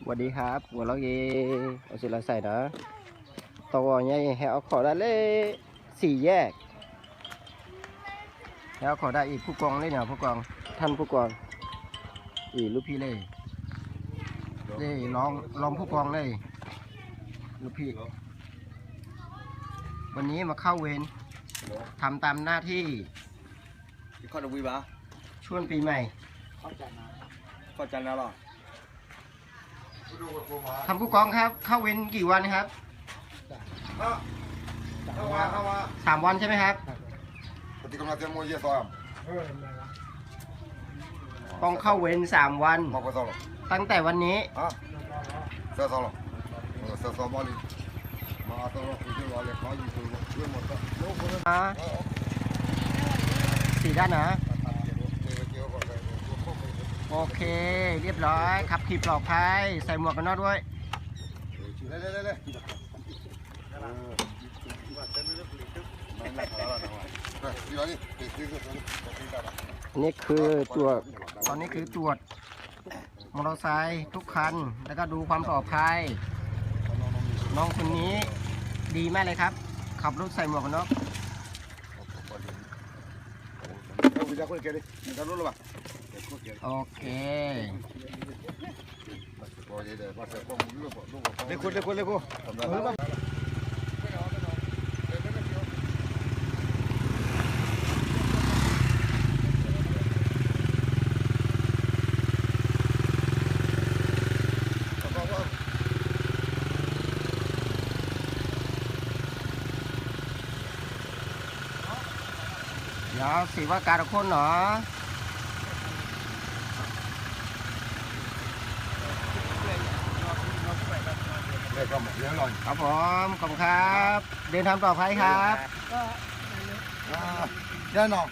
สวัสดีครับ หัวเราะเย โอเค เราใส่นะ ตะวันนี้ ဟဲအိၣ်ခိးဒၣ်လၢ สี่แยก ဟဲအိၣ်ခိးဒၣ်အံၤ ผู้กอง လၢန့ၣ် ผู้กอง ท่านผู้กอง အံၤ ลูกพี่လၢ လၢ รอง รองผู้กองလၢ ลูกพี่ วันนี้มาเข้าเวร ทำตามหน้าที่ ช่วงปีใหม่ ท่านผู้กองครับ เข้าเวรกี่วันครับ ห้าวัน ห้าวัน สามวันใช่ไหมครับ ต้องเข้าเวรสามวัน ตั้งแต่วันนี้ สี่ด้านนะ โอเค เรียบร้อย ขับขี่ปลอดภัย ใส่หมวกกันน็อกด้วย อันนี้คือตรวจ ตอนนี้คือตรวจ มอเตอร์ไซค์ทุกคัน แล้วก็ดูความปลอดภัย น้องคนนี้ดีมากเลยครับ ขับรถใส่หมวกกันน็อก โอเค เดี๋ยวสิว่าการคุณเหรอ ครับผม ขอบคุณครับ เดินทางปลอดภัยครับ แน่นอน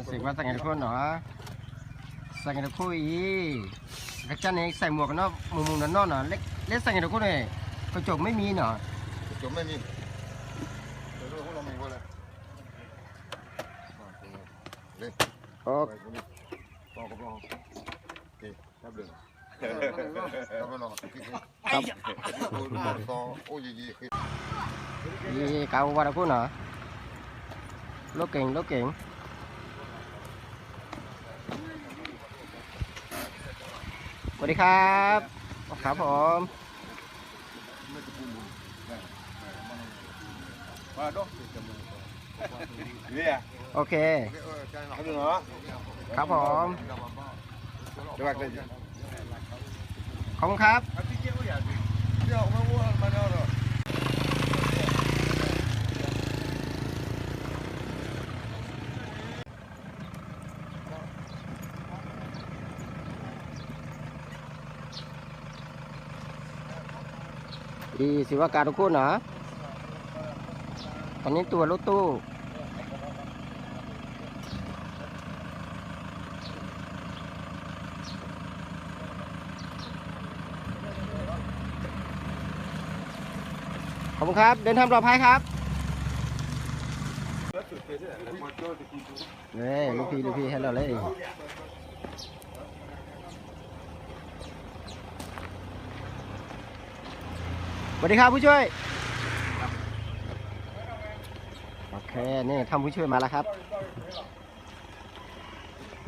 စံးဘၣ်သၣ်ငယ်တခိၣ်နီၤ သၣ်ငယ်တခိၣ်အံၤ ကစၢ်န့ၣ် ใส่หมวกกันน็อก မုၢ်မုၢ်နီၢ်နီၢ်နီၤ လၢသၣ်ငယ်တခိၣ်န့ၣ် กระจกไม่มีနီၤ กระจกไม่มี โอเค ครับ นี่กาววัดอะคุณเหรอ รถเก๋ง รถเก๋ง สวัสดีครับ ครับผม โอเค ครับผม ขอบคุณครับ ဒီ စည်ဝါကးတခိၣ်နီၤ တနံၣ်တူၢ်ဝဲလိၣ်တူၢ် ขอบคุณครับ เดินทางปลอดภัยครับ เอ้ย ลูกพี่ ลูกพี่ ให้เราเลย สวัสดีครับผู้ช่วย โอเค นี่ท่านผู้ช่วยมาแล้วครับ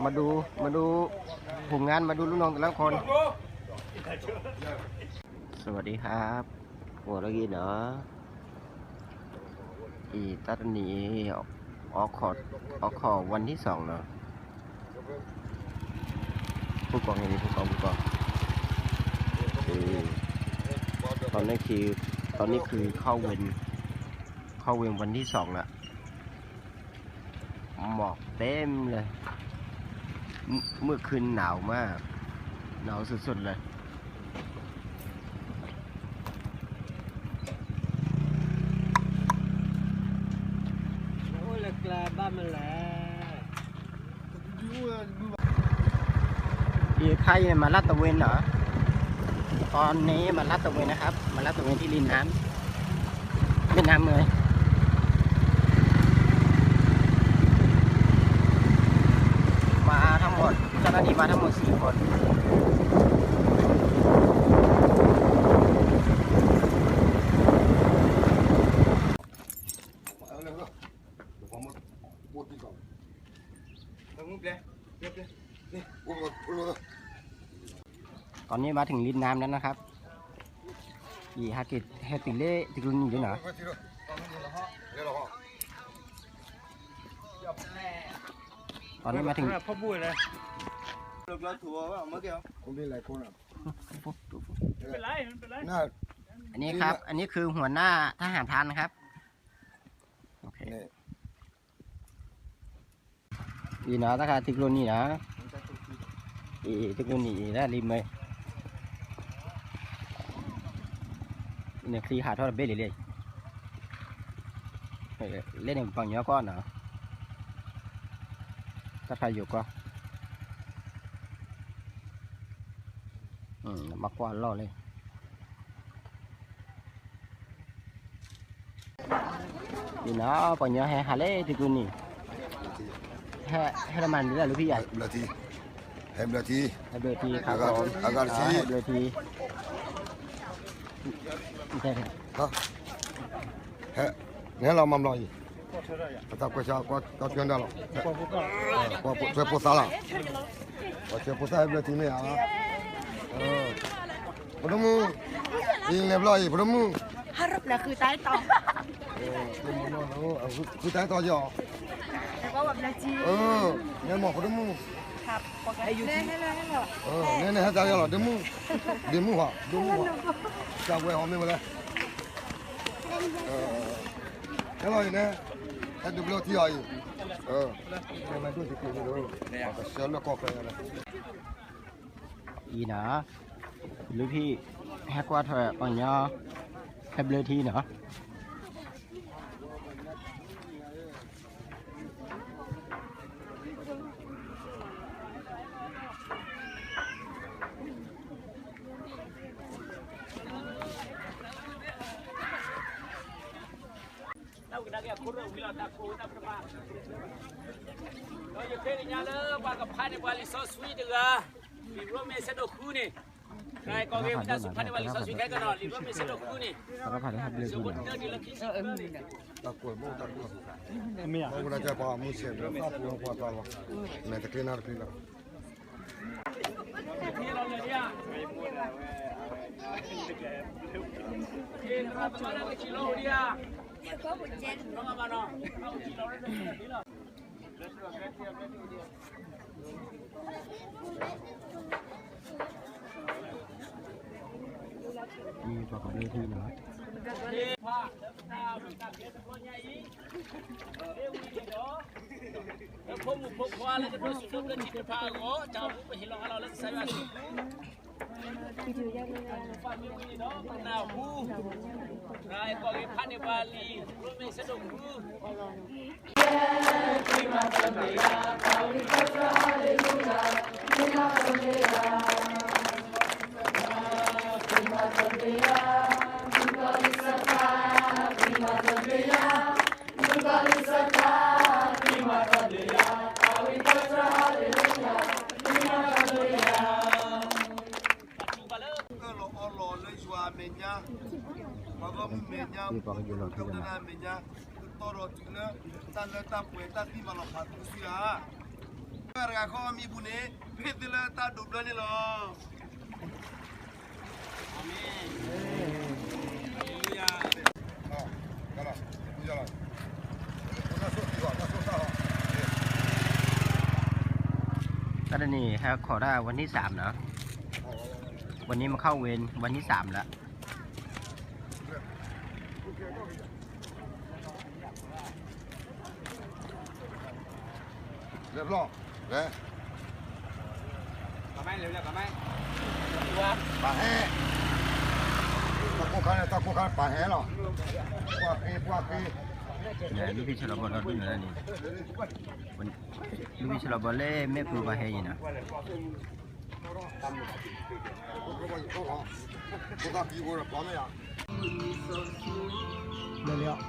มาดู มาดูผลงาน มาดูลูกน้องแต่ละคน สวัสดีครับ หัวเราะเยอะเนาะ အံၤ တၢ်တနံၤ အိးခိး အိးခိး วันที่สองเนาะ ผู้กองอย่างนี้ ผู้กอง ผู้กอง นี่คือ ตอนนี้คือเข้าเวร เข้าเวรวันที่สองละ หมอกเต็มเลย เมื่อ เมื่อคืนหนาวมาก หนาวสุดๆเลย โอ้ย ละกลาบ้านมันแหละ อีกใครมาลาดตระเวนเหรอ ตอนนี้มาลาดตระเวนนะครับ มาลาดตระเวนที่ริมน้ำ เวียดนามเลย มาทั้งหมด เจ้าหน้าที่มาทั้งหมดสี่คน ตอนนี้มาถึงริมน้ำแล้วนะครับ อีกฮากิดแฮติเล่ติกรุนีด้วยนะ ตอนนี้มาถึง อันนี้ครับ อันนี้คือหัวหน้าทหารพรานนะครับ โอเค အံၤနီၤ တၢ်ခါထံကျိနံၤနီၤ အံၤ ထံကျိနံၤအံၤ တၢ်လံမ့ၢ် နချံဟးထီၣ်တဘ့ၣ်လံလံ လၢန့ၣ်ပှၤကညီကီၢ်နီၤ တၢ်ခါယိၤကီၢ် ဘၣ်ကွၢ်လီၢ်လံ အံၤနီၤ ပှၤကညီဟဲဟးလၢထံကျိနံၤ ဟဲ ဟဲတမၤန့ၢ်လၢလူဖံယၤ ဟဲဘျၢထံ ဟဲဘျၢထံ ครับผม အဂၤတဆံ ဟဲဘျၢထံ ဟဲ နဟဲလီၤမၤဘျီအံၤ ပတၢ်ကွဲးဆါ ကွၢ်ထွဲဒၣ်လီၤ ကွၢ်ထွဲဖိသၣ်လီၤ ကွၢ်ထွဲဖိသၣ်ဟဲဘျၢထံမ့ၢ်ဧါ ဖိဒိၣ်မုၣ် အံၤလဲၤဘျီအံၤ ဖိဒိၣ်မုၣ် ဟးရပျဲၢ်ဃုတၢ်အဲၣ်တီ ဃုတၢ်အဲၣ်တီယီၤ နဲမီၢ်ဖိဒိၣ်မုၣ် နဲန့ၣ်ဟဲတၢ်ယီၤလီၤ ဒ့မုၣ် ဒ့မုၣ်ဟီ ဒ့မုၣ်ဟီ ကဝဲဟီမ့ၢ်ဝဲလဲၣ် ဟဲလီၤအံၤန့ၣ် ဟဲဒုးဘျၢထံအီၤအံၤ ကဆှၢလၢကီၢ်ချၢန့ၣ် အံၤနီၤ လူဖံ ဟဲကွၢ်ထွဲပှၤကညီ ဟဲဘျၢထံနီၤ တၢ်ဝံၤကဒါက့ၤအခိၣ်ရိၣ်ဝံၤလီၤ တၢ်ခိၣ်ဝံၤတၢ်ပတမၤ ဒီးယဃ့ကညးလၢပှၤကဖးန့ၢ်ပှၤလံာ်စီဆှံတဂၤ လံာ်ရိမ့ၤဆၢဒိၣ်ဃုန့ၣ် တၢ်အဲၣ်ကီၢ်ဂ့ၤဝံသးစူၤဖးန့ၢ်ပှၤလံာ်စီဆှံခဲကနီၤ လံာ်ရိမ့ၤဆၢဒိၣ်ဃုန့ၣ် ဆၢဖိတၢတုၤလၢခံဆံဃုန့ၣ် မ့ၢ်ဝဲဒၣ်ပှၤမုၢ်ဆဲးဒီးသးပူၤပှၤသးလီၤ မဲာ်တချ့နါတချ့လီၤ အံၤ ပှၤကဘျၢထံနီၤ လၢဖိမုၣ်ဖိခွါလၢကဒိးဆူၣ်ဒိးဘျၢထံသ့ၣ်တဖၣ်အဂီၢ် တၢ်အိၣ်မူပဟ့ၣ်လီၤအါလီၤလၢကစၢ်ယွၤအစုပူၤ နၢ်ဟူ တၢ်အဲၣ်ကီၢ်ဂ့ၤဖးန့ၢ်ပှၤလံာ် ရိမ့ၤဆၢဒိၣ်ဃု ကၢၣ်လီၤအီလီၤလၢယွၤအမဲာ်ညါ, ပှၤဂီၢ်မုၢ်မဲာ်ညါ, ပှၤကညီကီၢ်ပူၤတၢ်မဲာ်ညါ, ကတီၤဒီးတုၤလၢတၢ်လၢတၢ်ပှဲၤတၢ်သံမၤလီၤဖးသ့ၣ်တဖၣ်, တဂၤတဂၤဃီအမံၤပူၤန့ၣ် မ့ၢ်သုလၢတၢ်ဒိးဘျၢန့ၣ်လီၤ. အၤမ့ၣ်. တၢ်တနံၤ ဟဲခိးတၢ် วันที่สาม เนาะ, วันนี้มาเข้าเวรวันที่สามแล้ว. လဲၤဖျီၣ်, လဲၤ, ပာ်ဟဲ, တၢ်ကိၢ်ခါန့ၣ် တၢ်ကိၢ်ခါန့ၣ် ပာ်ဟဲလီၤ, ပှၢ်ဃ့ ပှၢ်ဃ့, လၢဖံဆလီၤဘီဒီဒူၣ်န့ၣ်, လၢဖံဆလီၤဘီလၢမဲာ်ပူၤပာ်ဟဲအံၤနီၤ. လဲၤလီၤ, လဲၤလီၤ.